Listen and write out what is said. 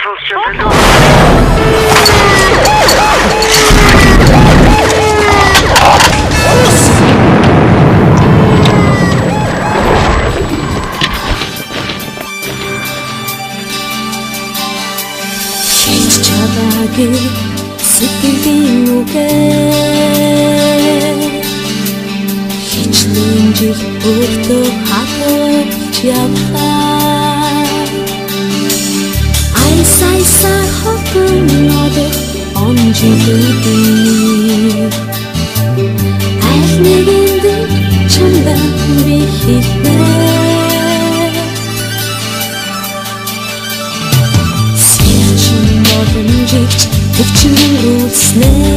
сонсч байна уу? Хийж чадаагүй сэтгэлийн үгээ хичнээн жил өөртөө хадгалж явлаа. Айсайса хотон одох он жилүүдийн аль нэгэнд чамдаа би хэлнэ. Сэтгэл чинь боломжигч төвчин өнгөрүүлснэ.